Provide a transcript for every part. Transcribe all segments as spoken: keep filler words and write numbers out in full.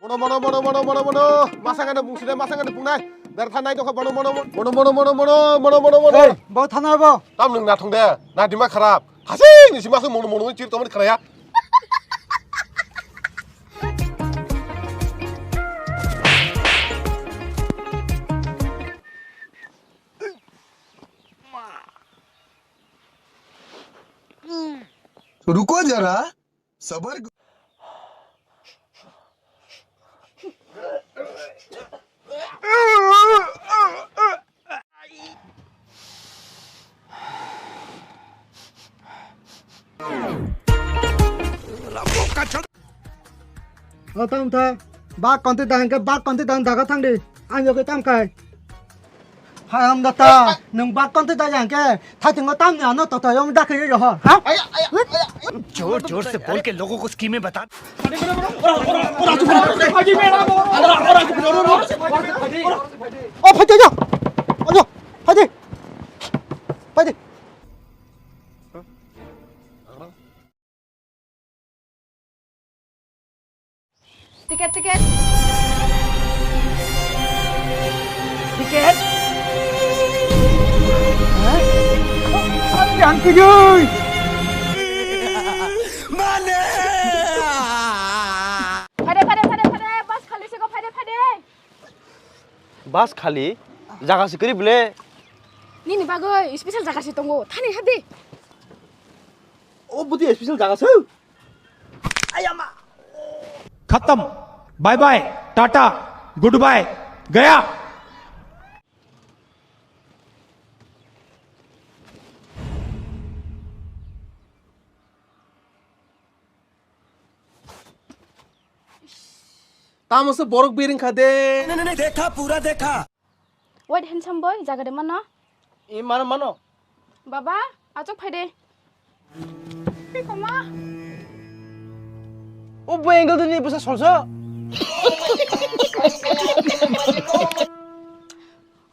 Mono, mono, mono, mono, mono, mono. Masa ngana bung sida, masa ngana bung nai. Dar thanai tokha, mono, mono, mono, mono, mono, mono, mono, mono, mono, mono. Ei, bo thana bo. Tam nung nathong de, na dima kharap. Hasing ni sima se mono, mono, chir tomani kharaya. रुको जरा, सबर। O tam tha, bak konti dang ke, bak konti dang daga thang di. Ang yoke tam kai. Hai, ham data, nung bak konti da yang ke, thai tingo tam ni ano toto yom da ke yo ho, ha? जोर जोर से बोल के लोगों को स्कीमें बता। O, phai de, o, phai de, phai de. Ticket, ticket. Ticket. Hah? Yang kiri. Mana? Phai de, phai de, phai de, phai de, bus khali se ko, phai de, phai de. Bus khali, jaga se kwrwi bwle. Nini bagwi special jaga se tongo, thani hadi. O budi special jaga se. Ayama. खत्म। Bye bye, tata, goodbye, गया। Tamo se borok biring kha de. नहीं, नहीं, नहीं, देखा, पूरा देखा। Wait, handsome boy, jaga de mano? I mano, mano. Baba, achuk phai de. Pi koma. O boy angle dini bwsa solso.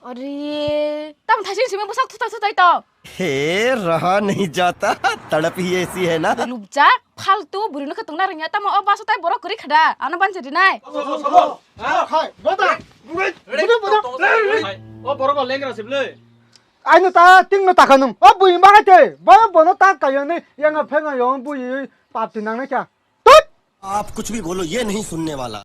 Are, tam thaising simi bwsa thutai thutai to. हे रहा नहीं जाता, तड़प ही ऐसी है ना। Lubja, faltu, buri no khatung na rengya, tamo o bus tai borok kwrwi khada, ano banjari nai. Hai, bota. Bota, bota. Hai, o borok lengra sible. Aino ta ting no takha nung. O bui ma te, ba bono ta kayo ni, yang a phenga yo bui pap ti nang na kya. Tut! आप कुछ भी बोलो, ये नहीं सुनने वाला।